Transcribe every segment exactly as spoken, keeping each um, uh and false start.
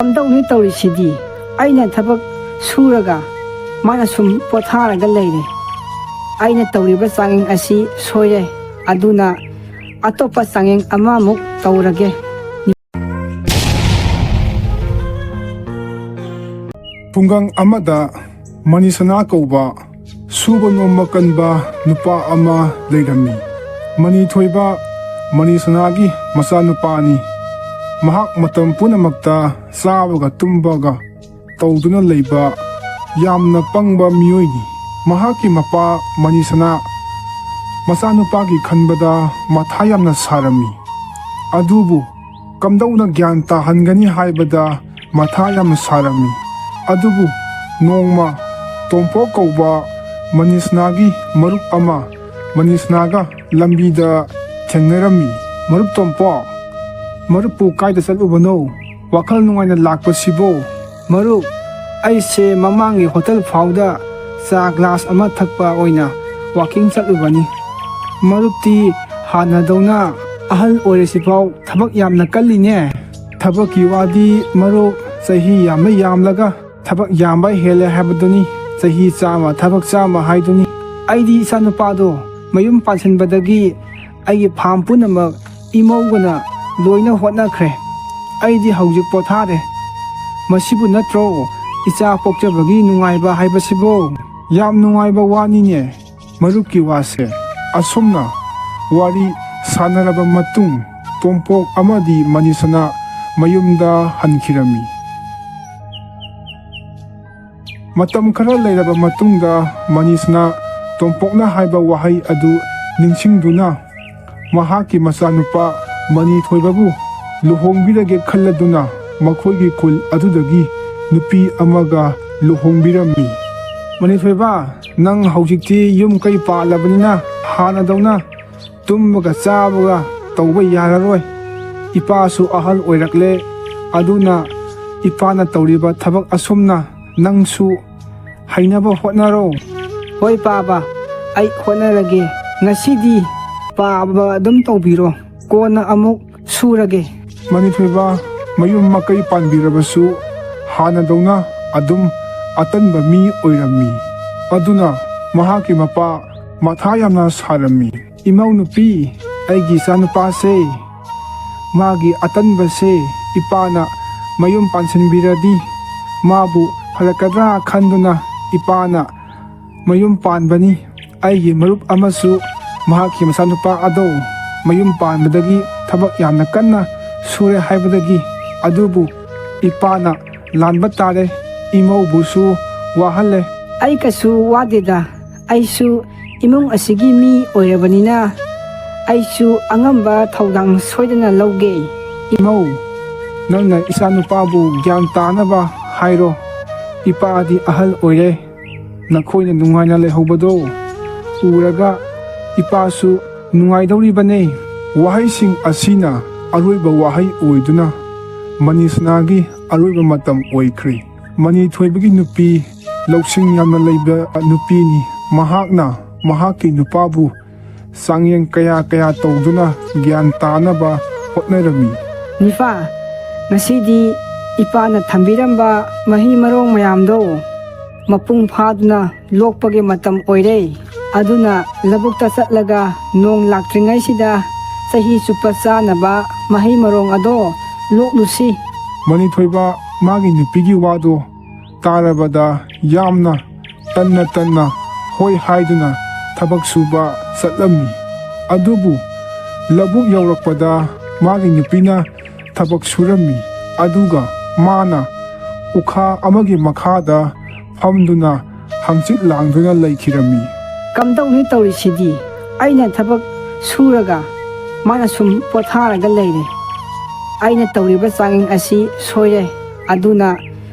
ꯀꯝꯗꯧꯅꯤ ꯇꯧꯔꯤꯁꯤꯗꯤ? ꯑꯩꯅ ꯊꯕꯛ ꯁꯨꯔꯒ ꯃꯥꯅ ꯁꯨꯝ ꯄꯣꯊꯥꯔꯒ ꯂꯩꯔꯦ꯫ ꯑꯩꯅ ꯇꯧꯔꯤꯕ ꯆꯥꯡꯌꯦꯡ ꯑꯁꯤ ꯁꯣꯏꯔꯦ꯫ ꯑꯗꯨꯅ ꯑꯇꯣꯞꯄ ꯆꯥꯡꯌꯦꯡ ꯑꯃꯃꯨꯛ ꯇꯧꯔꯒꯦ꯫ ꯈꯨꯡꯒꯪ ꯑꯃꯗ ꯃꯅꯤꯁꯅꯥ ꯀꯧꯕ ꯁꯨꯕ ꯅꯣꯝꯕ ꯀꯟꯕ ꯅꯨꯄꯥ ꯑꯃ ꯂꯩꯔꯝꯃꯤ꯫ ꯃꯅꯤꯊꯣꯏꯕ ꯃꯅꯤꯁꯅꯥꯒꯤ ꯃꯆꯥꯅꯨꯄꯥꯅꯤ꯫ ꯃꯍꯥꯛ ꯃꯇꯝ ꯄꯨꯝꯅꯃꯛꯇ ꯆꯥꯕꯒ ꯇꯨꯝꯕꯒ ꯇꯧꯗꯨꯅ ꯂꯩꯕ ꯌꯥꯝꯅ ꯄꯪꯕ ꯃꯤꯑꯣꯏꯅꯤ꯫ ꯃꯍꯥꯛꯀꯤ ꯃꯄꯥ ꯃꯅꯤꯁꯅꯥ ꯃꯆꯥꯅꯨꯄꯥꯒꯤ ꯈꯟꯕꯗ ꯃꯊꯥ ꯌꯥꯝꯅ ꯁꯥꯔꯝꯃꯤ꯫ ꯑꯗꯨꯕꯨ ꯀꯝꯗꯧꯅ ꯒ꯭ꯌꯥꯟ ꯇꯥꯍꯟꯒꯅꯤ ꯍꯥꯏꯕꯗ ꯃꯊꯥ ꯌꯥꯝꯅ ꯁꯥꯔꯝꯃꯤ꯫ ꯑꯗꯨꯕꯨ ꯅꯣꯡꯃ ꯇꯣꯝꯄꯣꯛ ꯀꯧꯕ ꯃꯅꯤꯁꯅꯥꯒꯤ ꯃꯔꯨꯞ ꯑꯃ ꯃꯅꯤꯁꯅꯥꯒ ꯂꯝꯕꯤꯗ ꯊꯦꯡꯅꯔꯝꯃꯤ꯫ "ꯃꯔꯨꯞ ꯇꯣꯝꯄꯣꯛ, ꯃꯔꯨꯞꯄꯨ ꯀꯥꯏꯗ ꯆꯠꯂꯨꯕꯅꯣ? ꯋꯥꯈꯜ ꯅꯨꯡꯉꯥꯏꯅ ꯂꯥꯛꯄꯁꯤꯕꯣ?" "ꯃꯔꯨꯞ, ꯑꯩꯁꯦ ꯃꯃꯥꯡꯒꯤ ꯍꯣꯇꯦꯜ ꯐꯥꯎꯗ ꯆꯥ ꯒ꯭ꯂꯥꯁ ꯑꯃ ꯊꯛꯄ ꯑꯣꯏꯅ ꯋꯥꯀꯤꯡ ꯆꯠꯂꯨꯕꯅꯤ꯫ ꯃꯔꯨꯞꯇꯤ ꯍꯥꯟꯅꯗꯧꯅ ꯑꯍꯜ ꯑꯣꯏꯔꯁꯤꯐꯥꯎ ꯊꯕꯛ ꯌꯥꯝꯅ ꯀꯜꯂꯤꯅꯦ?" "ꯊꯕꯛꯀꯤ ꯋꯥꯗꯤ ꯃꯔꯨꯞ, ꯆꯍꯤ ꯌꯥꯝꯃ ꯌꯥꯝꯂꯒ ꯊꯕꯛ ꯌꯥꯝꯕ ꯍꯦꯜꯂꯦ ꯍꯥꯏꯕꯗꯨꯅꯤ꯫ ꯆꯍꯤ ꯆꯥꯝꯃ ꯊꯕꯛ ꯆꯥꯝꯃ ꯍꯥꯏꯗꯨꯅꯤ꯫ ꯑꯩꯗꯤ ꯏꯆꯥꯅꯨꯄꯥꯗꯣ ꯃꯌꯨꯝ ꯄꯥꯟꯁꯤꯟꯕꯗꯒꯤ ꯑꯩꯒꯤ ꯐꯥꯝ ꯄꯨꯝꯅꯃꯛ ꯏꯃꯧꯒꯅ ꯂꯣꯏꯅ ꯍꯣꯠꯅꯈ꯭ꯔꯦ꯫ ꯑꯩꯗꯤ ꯍꯧꯖꯤꯛ ꯄꯣꯊꯥꯔꯦ꯫ ꯃꯁꯤꯕꯨ ꯅꯠꯇ꯭ꯔꯣ ꯏꯆꯥ ꯄꯣꯛꯆꯕꯒꯤ ꯅꯨꯡꯉꯥꯏꯕ ꯍꯥꯏꯕꯁꯤꯕꯣ?" "ꯌꯥꯝ ꯅꯨꯡꯉꯥꯏꯕ ꯋꯥꯅꯤꯅꯦ ꯃꯔꯨꯞꯀꯤ ꯋꯥꯁꯦ꯫" ꯑꯁꯨꯝꯅ ꯋꯥꯔꯤ ꯁꯥꯟꯅꯔꯕ ꯃꯇꯨꯡ ꯇꯣꯝꯄꯣꯛ ꯑꯃꯗꯤ ꯃꯅꯤꯁꯅꯥ ꯃꯌꯨꯝꯗ ꯍꯟꯈꯤꯔꯝꯃꯤ꯫ ꯃꯇꯝ ꯈꯔ ꯂꯩꯔꯕ ꯃꯇꯨꯡꯗ ꯃꯅꯤꯁꯅꯥ ꯇꯣꯝꯄꯣꯛꯅ ꯍꯥꯏꯕ ꯋꯥꯍꯩ ꯑꯗꯨ ꯅꯤꯡꯁꯤꯡꯗꯨꯅ ꯃꯍꯥꯛꯀꯤ ꯃꯆꯥꯅꯨꯄꯥ ꯃꯅꯤꯊꯣꯏꯕꯕꯨ ꯂꯨꯍꯣꯡꯕꯤꯔꯒꯦ ꯈꯜꯂꯗꯨꯅ ꯃꯈꯣꯏꯒꯤ ꯈꯨꯜ ꯑꯗꯨꯗꯒꯤ ꯅꯨꯄꯤ ꯑꯃꯒ ꯂꯨꯍꯣꯡꯕꯤꯔꯝꯃꯤ꯫ "ꯃꯅꯤꯊꯣꯏꯕ, ꯅꯪ ꯍꯧꯖꯤꯛꯇꯤ ꯌꯨꯝ ꯀꯩ ꯄꯥꯜꯂꯕꯅꯤꯅ ꯍꯥꯟꯅꯗꯧꯅ ꯇꯨꯝꯕꯒ ꯆꯥꯕꯒ ꯇꯧꯕ ꯌꯥꯔꯔꯣꯏ꯫ ꯏꯄꯥꯁꯨ ꯑꯍꯜ ꯑꯣꯏꯔꯛꯂꯦ꯫ ꯑꯗꯨꯅ ꯏꯄꯥꯅ ꯇꯧꯔꯤꯕ ꯊꯕꯛ ꯑꯁꯨꯝꯅ ꯅꯪꯁꯨ ꯍꯩꯅꯕ ꯍꯣꯠꯅꯔꯣ꯫" "ꯍꯣꯏ ꯄꯥꯕ, ꯑꯩ ꯍꯣꯠꯅꯔꯒꯦ꯫ ꯉꯁꯤꯗꯤ ꯄꯥꯕ ꯑꯗꯨꯝ ꯇꯧꯕꯤꯔꯣ, ꯀꯣꯟꯅ ꯑꯃꯨꯛ ꯁꯨꯔꯒꯦ꯫" "ꯃꯅꯤꯊꯣꯏꯕ, ꯃꯌꯨꯝ ꯃꯀꯩ ꯄꯥꯟꯕꯤꯔꯕꯁꯨ ꯍꯥꯟꯅꯗꯧꯅ ꯑꯗꯨꯝ ꯑꯇꯟꯕ ꯃꯤ ꯑꯣꯏꯔꯝꯃꯤ꯫ ꯑꯗꯨꯅ ꯃꯍꯥꯛꯀꯤ ꯃꯄꯥ ꯃꯊꯥ ꯌꯥꯝꯅ ꯁꯥꯔꯝꯃꯤ꯫ "ꯏꯃꯧ ꯅꯨꯄꯤ, ꯑꯩꯒꯤ ꯏꯆꯥꯅꯨꯄꯥꯁꯦ, ꯃꯥꯒꯤ ꯑꯇꯟꯕꯁꯦ ꯏꯄꯥꯅ ꯃꯌꯨꯝ ꯄꯥꯟꯁꯤꯟꯕꯤꯔꯗꯤ ꯃꯥꯕꯨ ꯐꯔꯛꯀꯗ꯭ꯔꯥ ꯈꯟꯗꯨꯅ ꯏꯄꯥꯅ ꯃꯌꯨꯝ ꯄꯥꯟꯕꯅꯤ꯫ ꯑꯩꯒꯤ ꯃꯔꯨꯞ ꯑꯃꯁꯨ ꯃꯍꯥꯛꯀꯤ ꯃꯆꯥꯅꯨꯄꯥ ꯑꯗꯣ ꯃꯌꯨꯝ ꯄꯥꯟꯕꯗꯒꯤ ꯊꯕꯛ ꯌꯥꯝꯅ ꯀꯟꯅ ꯁꯨꯔꯦ ꯍꯥꯏꯕꯗꯒꯤ, ꯑꯗꯨꯕꯨ ꯏꯄꯥꯅ ꯂꯥꯟꯕ ꯇꯥꯔꯦ, ꯏꯃꯧꯕꯨꯁꯨ ꯋꯥꯍꯜꯂꯦ꯫" "ꯑꯩ ꯀꯩꯁꯨ ꯋꯥꯗꯦꯗ, ꯑꯩꯁꯨ ꯏꯃꯨꯡ ꯑꯁꯤꯒꯤ ꯃꯤ ꯑꯣꯏꯔꯕꯅꯤꯅ ꯑꯩꯁꯨ ꯑꯉꯝꯕ ꯊꯧꯗꯥꯡ ꯁꯣꯏꯗꯅ ꯂꯧꯒꯦ꯫" "ꯏꯃꯧ, ꯅꯪꯅ ꯏꯆꯥꯅꯨꯄꯥꯕꯨ ꯒ꯭ꯌꯥꯟ ꯇꯥꯅꯕ ꯍꯥꯏꯔꯣ꯫ ꯏꯄꯥꯗꯤ ꯑꯍꯜ ꯑꯣꯏꯔꯦ꯫ ꯅꯈꯣꯏꯅ ꯅꯨꯡꯉꯥꯏꯅ ꯂꯩꯍꯧꯕꯗꯣ ꯎꯔꯒ ꯏꯄꯥꯁꯨ ꯅꯨꯡꯉꯥꯏꯗꯧꯔꯤꯕꯅꯦ꯫" ꯋꯥꯍꯩꯁꯤꯡ ꯑꯁꯤꯅ ꯑꯔꯣꯏꯕ ꯋꯥꯍꯩ ꯑꯣꯏꯗꯨꯅ ꯃꯅꯤꯁꯅꯥꯒꯤ ꯑꯔꯣꯏꯕ ꯃꯇꯝ ꯑꯣꯏꯈ꯭ꯔꯦ꯫ ꯃꯅꯤꯊꯣꯏꯕꯒꯤ ꯅꯨꯄꯤ ꯂꯧꯁꯤꯡ ꯌꯥꯝꯅ ꯂꯩꯕ ꯅꯨꯄꯤꯅꯤ꯫ ꯃꯍꯥꯛꯅ ꯃꯍꯥꯛꯀꯤ ꯅꯨꯄꯥꯕꯨ ꯆꯥꯡꯌꯦꯡ ꯀꯌꯥ ꯀꯌꯥ ꯇꯧꯗꯨꯅ ꯒ꯭ꯌꯥꯟ ꯇꯥꯅꯕ ꯍꯣꯠꯅꯔꯝꯃꯤ꯫ "ꯅꯤꯄꯥ, ꯉꯁꯤꯗꯤ ꯏꯄꯥꯅ ꯊꯝꯕꯤꯔꯝꯕ ꯃꯍꯩ ꯃꯔꯣꯡ ꯃꯌꯥꯝꯗꯣ ꯃꯄꯨꯡ ꯐꯥꯗꯨꯅ ꯂꯣꯛꯄꯒꯤ ꯃꯇꯝ ꯑꯣꯏꯔꯦ꯫ ꯑꯗꯨꯅ ꯂꯧꯕꯨꯛꯇ ꯆꯠꯂꯒ ꯅꯣꯡ ꯂꯥꯛꯇ꯭ꯔꯤꯉꯩꯁꯤꯗ ꯆꯍꯤ ꯆꯨꯞꯄ ꯆꯥꯅꯕ ꯃꯍꯩ ꯃꯔꯣꯡ ꯑꯗꯣ ꯂꯣꯛꯂꯨꯁꯤ꯫" ꯃꯅꯤꯊꯣꯏꯕ ꯃꯥꯒꯤ ꯅꯨꯄꯤꯒꯤ ꯋꯥꯗꯣ ꯇꯥꯔꯕꯗ ꯌꯥꯝꯅ ꯇꯟꯅ ꯇꯟꯅ ꯍꯣꯏ ꯍꯥꯏꯗꯨꯅ ꯊꯕꯛ ꯁꯨꯕ ꯆꯠꯂꯝꯃꯤ꯫ ꯑꯗꯨꯕꯨ ꯂꯧꯕꯨꯛ ꯌꯧꯔꯛꯄꯗ ꯃꯥꯒꯤ ꯅꯨꯄꯤꯅ ꯊꯕꯛ ꯁꯨꯔꯝꯃꯤ꯫ ꯑꯗꯨꯒ ꯃꯥꯅ ꯎꯈꯥ ꯑꯃꯒꯤ ꯃꯈꯥꯗ ꯐꯝꯗꯨꯅ ꯍꯪꯆꯤꯠ ꯂꯥꯡꯗꯨꯅ ꯂꯩꯈꯤꯔꯝꯃꯤ꯫ "ꯀꯝꯗꯧꯅꯤ ꯇꯧꯔꯤꯁꯤꯗꯤ? ꯑꯩꯅ ꯊꯕꯛ ꯁꯨꯔꯒ ꯃꯥꯅ ꯁꯨꯝ ꯄꯣꯊꯥꯔꯒ ꯂꯩꯔꯦ꯫ ꯑꯩꯅ ꯇꯧꯔꯤꯕ ꯆꯥꯡꯌꯦꯡ ꯑꯁꯤ ꯁꯣꯏꯔꯦ꯫ ꯑꯗꯨꯅ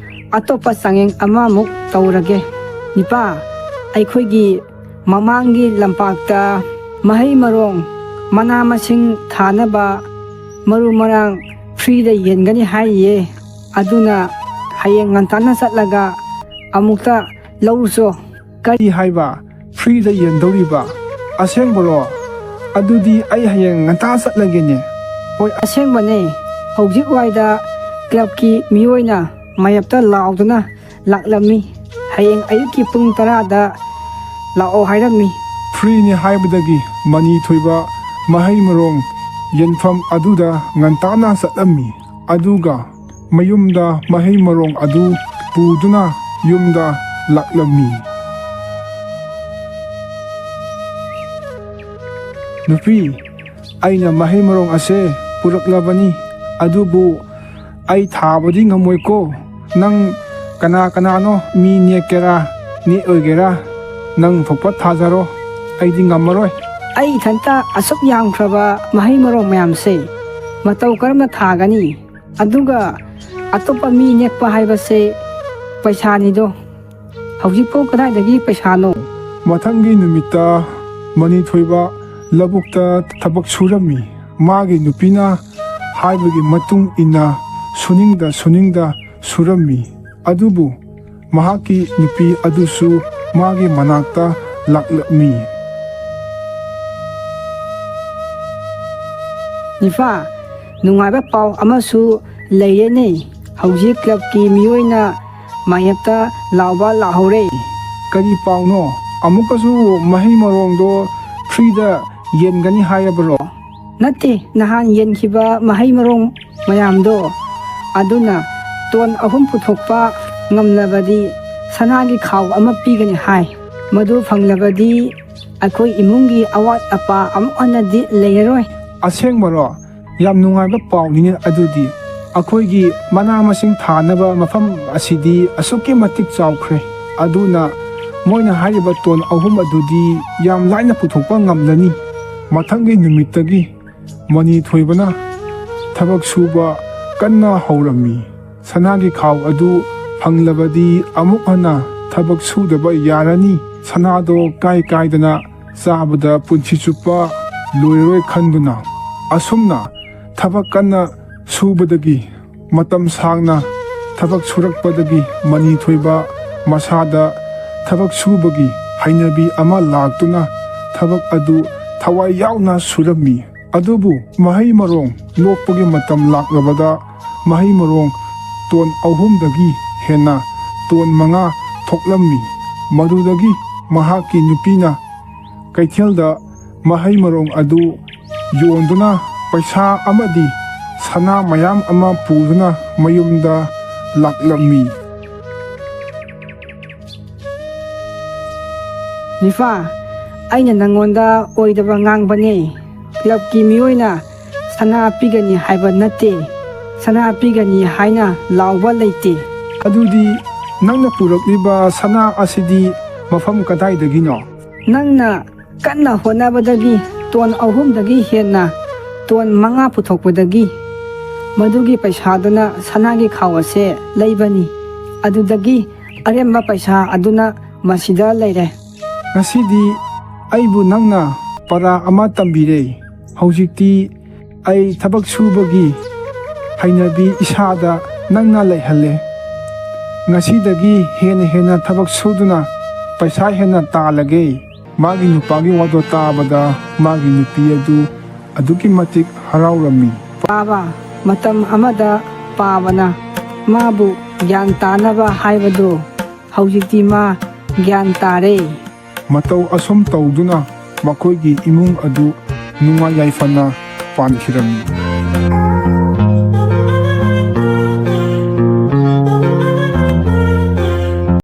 ꯑꯇꯣꯞꯄ ꯆꯥꯡꯌꯦꯡ ꯑꯃꯃꯨꯛ ꯇꯧꯔꯒꯦ꯫ ꯅꯤꯄꯥ, ꯑꯩꯈꯣꯏꯒꯤ ꯃꯃꯥꯡꯒꯤ ꯂꯝꯄꯥꯛꯇ ꯃꯍꯩ ꯃꯔꯣꯡ, ꯃꯅꯥ ꯃꯁꯤꯡ ꯊꯥꯅꯕ ꯃꯔꯨ ꯃꯔꯥꯡ ꯐ꯭ꯔꯤꯗ ꯌꯦꯟꯒꯅꯤ ꯍꯥꯏꯔꯤꯌꯦ꯫ ꯑꯗꯨꯅ ꯍꯌꯦꯡ ꯉꯟꯇꯥꯅ ꯆꯠꯂꯒ ꯑꯃꯨꯛꯇ ꯂꯧꯔꯨꯆꯣ꯫" "ꯀꯔꯤ ꯍꯥꯏꯕ? ꯐ꯭ꯔꯤꯗ ꯌꯦꯟꯗꯧꯔꯤꯕ? ꯑꯁꯦꯡꯕꯔꯣ? ꯑꯗꯨꯗꯤ ꯑꯩ ꯍꯌꯦꯡ ꯉꯟꯇꯥ ꯆꯠꯂꯒꯦꯅꯦ꯫" "ꯍꯣꯏ, ꯑꯁꯦꯡꯕꯅꯦ꯫ ꯍꯧꯖꯤꯛ ꯋꯥꯏꯗ ꯀ꯭ꯂꯕꯀꯤ ꯃꯤꯑꯣꯏꯅ ꯃꯥꯌꯦꯞꯇ ꯂꯥꯎꯗꯨꯅ ꯂꯥꯛꯂꯝꯃꯤ꯫ ꯍꯌꯦꯡ ꯑꯌꯨꯛꯀꯤ ꯄꯨꯡ ꯇꯔꯥꯗ ꯂꯥꯛꯑꯣ ꯍꯥꯏꯔꯝꯃꯤ꯫ ꯐ꯭ꯔꯤꯅꯤ ꯍꯥꯏꯕꯗꯒꯤ ꯃꯅꯤ ꯊꯣꯏꯕ ꯃꯍꯩ ꯃꯔꯣꯡ ꯌꯦꯟꯐꯝ ꯑꯗꯨꯗ ꯉꯟꯇꯥꯅ ꯆꯠꯂꯝꯃꯤ꯫ ꯑꯗꯨꯒ ꯃꯌꯨꯝꯗ ꯃꯍꯩ ꯃꯔꯣꯡ ꯑꯗꯨ ꯄꯨꯗꯨꯅ ꯌꯨꯝꯗ ꯂꯥꯛꯂꯝꯃꯤ꯫ ꯅꯨꯄꯤ, ꯑꯩꯅ ꯃꯍꯩ ꯃꯔꯣꯡ ꯑꯁꯦ ꯄꯨꯔꯛꯂꯕꯅꯤ, ꯑꯗꯨꯕꯨ ꯑꯩ ꯊꯥꯕꯗꯤ ꯉꯝꯃꯣꯏꯀꯣ꯫ ꯅꯪ ꯀꯅꯥ ꯀꯅꯥꯅꯣ ꯃꯤ ꯅꯦꯛꯀꯦꯔꯥ, ꯅꯦꯛꯑꯣꯏꯒꯦꯔꯥ, ꯅꯪ ꯊꯣꯛꯄ ꯊꯥꯖꯔꯣ, ꯑꯩꯗꯤ ꯉꯝꯃꯔꯣꯏ꯫ ꯑꯩ ꯏꯊꯟꯇ ꯑꯁꯨꯛ ꯌꯥꯝꯈ꯭ꯔꯕ ꯃꯍꯩ ꯃꯔꯣꯡ ꯃꯌꯥꯝꯁꯦ ꯃꯇꯧ ꯀꯔꯝꯅ ꯊꯥꯒꯅꯤ? ꯑꯗꯨꯒ ꯑꯇꯣꯞꯄ ꯃꯤ ꯅꯦꯛꯄ ꯍꯥꯏꯕꯁꯦ ꯄꯩꯁꯥꯅꯤꯗꯣ꯫ ꯍꯧꯖꯤꯛꯐꯥꯎ ꯀꯗꯥꯏꯗꯒꯤ ꯄꯩꯁꯥꯅꯣ? ꯃꯊꯪꯒꯤ ꯅꯨꯃꯤꯠꯇ ꯃꯅꯤ ꯊꯣꯏꯕ ꯂꯧꯕꯨꯛꯇ ꯊꯕꯛ ꯁꯨꯔꯝꯃꯤ꯫ ꯃꯥꯒꯤ ꯅꯨꯄꯤꯅ ꯍꯥꯏꯕꯒꯤ ꯃꯇꯨꯡ ꯏꯟꯅ ꯁꯨꯅꯤꯡꯗ ꯁꯨꯅꯤꯡꯗ ꯁꯨꯔꯝꯃꯤ꯫ ꯑꯗꯨꯕꯨ ꯃꯍꯥꯛꯀꯤ ꯅꯨꯄꯤ ꯑꯗꯨꯁꯨ ꯃꯥꯒꯤ ꯃꯅꯥꯛꯇ ꯂꯥꯛꯂꯝꯃꯤ꯫ ꯅꯤꯐꯥ, ꯅꯨꯡꯉꯥꯏꯕ ꯄꯥꯎ ꯑꯃꯁꯨ ꯂꯩꯔꯦꯅꯦ꯫ ꯍꯧꯖꯤꯛ ꯀ꯭ꯂꯕꯀꯤ ꯃꯤꯑꯣꯏꯅ ꯃꯥꯌꯦꯞꯇ ꯂꯥꯎꯕ ꯂꯥꯛꯍꯧꯔꯦ꯫ ꯀꯔꯤ ꯄꯥꯎꯅꯣ? ꯑꯃꯨꯛꯀꯁꯨ ꯃꯍꯩ ꯃꯔꯣꯡꯗꯣ ꯐ꯭ꯔꯤꯗ ꯌꯦꯟꯒꯅꯤ ꯍꯥꯏꯔꯕꯔꯣ? ꯅꯠꯇꯦ, ꯅꯍꯥꯟ ꯌꯦꯟꯈꯤꯕ ꯃꯍꯩ ꯃꯔꯣꯡ ꯃꯌꯥꯝꯗꯣ, ꯑꯗꯨꯅ ꯇꯣꯟ ꯑꯍꯨꯝ ꯄꯨꯊꯣꯛꯄ ꯉꯝꯂꯕꯗꯤ ꯁꯅꯥꯒꯤ ꯈꯥꯎ ꯑꯃ ꯄꯤꯒꯅꯤ ꯍꯥꯏ꯫ ꯃꯗꯨ ꯐꯪꯂꯕꯗꯤ ꯑꯩꯈꯣꯏ ꯏꯃꯨꯡꯒꯤ ꯑꯋꯥꯠ ꯑꯄꯥ ꯑꯃꯨꯛ ꯍꯟꯅꯗꯤ ꯂꯩꯔꯔꯣꯏ꯫ ꯑꯁꯦꯡꯕꯔꯣ? ꯌꯥꯝ ꯅꯨꯡꯉꯥꯏꯕ ꯄꯥꯎꯅꯤꯅꯦ ꯑꯗꯨꯗꯤ꯫ ꯑꯩꯈꯣꯏꯒꯤ ꯃꯅꯥ ꯃꯁꯤꯡ ꯊꯥꯅꯕ ꯃꯐꯝ ꯑꯁꯤꯗꯤ ꯑꯁꯨꯛꯀꯤ ꯃꯇꯤꯛ ꯆꯥꯎꯈ꯭ꯔꯦ꯫ ꯑꯗꯨꯅ ꯃꯣꯏꯅ ꯍꯥꯏꯔꯤꯕ ꯇꯣꯟ ꯑꯍꯨꯝ ꯑꯗꯨꯗꯤ ꯌꯥꯝ ꯂꯥꯏꯅ ꯄꯨꯊꯣꯛꯄ ꯉꯝꯂꯅꯤ꯫ ꯃꯊꯪꯒꯤ ꯅꯨꯃꯤꯠꯇꯒꯤ ꯃꯅꯤ ꯊꯣꯏꯕꯅ ꯊꯕꯛ ꯁꯨꯕ ꯀꯟꯅ ꯍꯧꯔꯝꯃꯤ꯫ ꯁꯅꯥꯒꯤ ꯈꯥꯎ ꯑꯗꯨ ꯐꯪꯂꯕꯗꯤ ꯑꯃꯨꯛ ꯍꯟꯅ ꯊꯕꯛ ꯁꯨꯗꯕ ꯌꯥꯔꯅꯤ꯫ ꯁꯅꯥꯗꯣ ꯀꯥꯏ ꯀꯥꯏꯗꯅ ꯆꯥꯕꯗ ꯄꯨꯟꯁꯤ ꯆꯨꯞꯄ ꯂꯣꯏꯔꯔꯣꯏ ꯈꯟꯗꯨꯅ꯫ ꯑꯁꯨꯝꯅ ꯊꯕꯛ ꯀꯟꯅ ꯁꯨꯕꯗꯒꯤ, ꯃꯇꯝ ꯁꯥꯡꯅ ꯊꯕꯛ ꯁꯨꯔꯛꯄꯗꯒꯤ ꯃꯅꯤ ꯊꯣꯏꯕ ꯃꯁꯥꯗ ꯊꯕꯛ ꯁꯨꯕꯒꯤ ꯍꯩꯅꯕꯤ ꯑꯃ ꯂꯥꯛꯇꯨꯅ ꯊꯕꯛ ꯑꯗꯨ ꯊꯋꯥꯏ ꯌꯥꯎꯅ ꯁꯨꯔꯝꯃꯤ꯫ ꯑꯗꯨꯕꯨ ꯃꯍꯩ ꯃꯔꯣꯡ ꯂꯣꯛꯄꯒꯤ ꯃꯇꯝ ꯂꯥꯛꯂꯕꯗ ꯃꯍꯩ ꯃꯔꯣꯡ ꯇꯣꯟ ꯑꯍꯨꯝꯗꯒꯤ ꯍꯦꯟꯅ ꯇꯣꯟ ꯃꯉꯥ ꯊꯣꯛꯂꯝꯃꯤ꯫ ꯃꯗꯨꯗꯒꯤ ꯃꯍꯥꯛꯀꯤ ꯅꯨꯄꯤꯅ ꯀꯩꯊꯦꯜꯗ ꯃꯍꯩ ꯃꯔꯣꯡ ꯑꯗꯨ ꯌꯣꯟꯗꯨꯅ ꯄꯩꯁꯥ ꯑꯃꯗꯤ ꯁꯅꯥ ꯃꯌꯥꯝ ꯑꯃ ꯄꯨꯗꯨꯅ ꯃꯌꯨꯝꯗ ꯂꯥꯛꯂꯝꯃꯤ꯫ ꯅꯤꯐꯥ, ꯑꯩꯅ ꯅꯪꯉꯣꯟꯗ ꯑꯣꯏꯗꯕ ꯉꯥꯡꯕꯅꯦ꯫ ꯀ꯭ꯂꯕꯀꯤ ꯃꯤꯑꯣꯏꯅ ꯁꯅꯥ ꯄꯤꯒꯅꯤ ꯍꯥꯏꯕ ꯅꯠꯇꯦ꯫ ꯁꯅꯥ ꯄꯤꯒꯅꯤ ꯍꯥꯏꯅ ꯂꯥꯎꯕ ꯂꯩꯇꯦ꯫ ꯑꯗꯨꯗꯤ ꯅꯪꯅ ꯄꯨꯔꯛꯂꯤꯕ ꯁꯅꯥ ꯑꯁꯤꯗꯤ ꯃꯐꯝ ꯀꯗꯥꯏꯗꯒꯤꯅꯣ? ꯅꯪꯅ ꯀꯟꯅ ꯍꯣꯠꯅꯕꯗꯒꯤ ꯇꯣꯟ ꯑꯍꯨꯝꯗꯒꯤ ꯍꯦꯟꯅ ꯇꯣꯟ ꯃꯉꯥ ꯄꯨꯊꯣꯛꯄꯗꯒꯤ ꯃꯗꯨꯒꯤ ꯄꯩꯁꯥꯗꯨꯅ ꯁꯅꯥꯒꯤ ꯈꯥꯎ ꯑꯁꯦ ꯂꯩꯕꯅꯤ꯫ ꯑꯗꯨꯗꯒꯤ ꯑꯔꯦꯝꯕ ꯄꯩꯁꯥ ꯑꯗꯨꯅ ꯃꯁꯤꯗ ꯂꯩꯔꯦ꯫ ꯉꯁꯤꯗꯤ ꯑꯩꯕꯨ ꯅꯪꯅ ꯄꯔꯥ ꯑꯃ ꯇꯝꯕꯤꯔꯦ꯫ ꯍꯧꯖꯤꯛꯇꯤ ꯑꯩ ꯊꯕꯛ ꯁꯨꯕꯒꯤ ꯍꯩꯅꯕꯤ ꯏꯁꯥꯗ ꯅꯪꯅ ꯂꯩꯍꯜꯂꯦ꯫ ꯉꯁꯤꯗꯒꯤ ꯍꯦꯟꯅ ꯍꯦꯟꯅ ꯊꯕꯛ ꯁꯨꯗꯨꯅ ꯄꯩꯁꯥ ꯍꯦꯟꯅ ꯇꯥꯜꯂꯒꯦ꯫ ꯃꯥꯒꯤ ꯅꯨꯄꯥꯒꯤ ꯋꯥꯗꯣ ꯇꯥꯕꯗ ꯃꯥꯒꯤ ꯅꯨꯄꯤ ꯑꯗꯨ ꯑꯗꯨꯛꯀꯤ ꯃꯇꯤꯛ ꯍꯔꯥꯎꯔꯝꯃꯤ꯫ ꯄꯥꯕ, ꯃꯇꯝ ꯑꯃꯗ ꯄꯥꯕꯅ ꯃꯥꯕꯨ ꯒ꯭ꯌꯥꯟ ꯇꯥꯅꯕ ꯍꯥꯏꯕꯗꯨ ꯍꯧꯖꯤꯛꯇꯤ ꯃꯥ ꯒ꯭ꯌꯥꯟ ꯇꯥꯔꯦ꯫ ꯃꯇꯧ ꯑꯁꯨꯝ ꯇꯧꯗꯨꯅ ꯃꯈꯣꯏꯒꯤ ꯏꯃꯨꯡ ꯑꯗꯨ ꯅꯨꯡꯉꯥꯏ ꯌꯥꯏꯐꯅ ꯄꯥꯟꯈꯤꯔꯝꯃꯤ꯫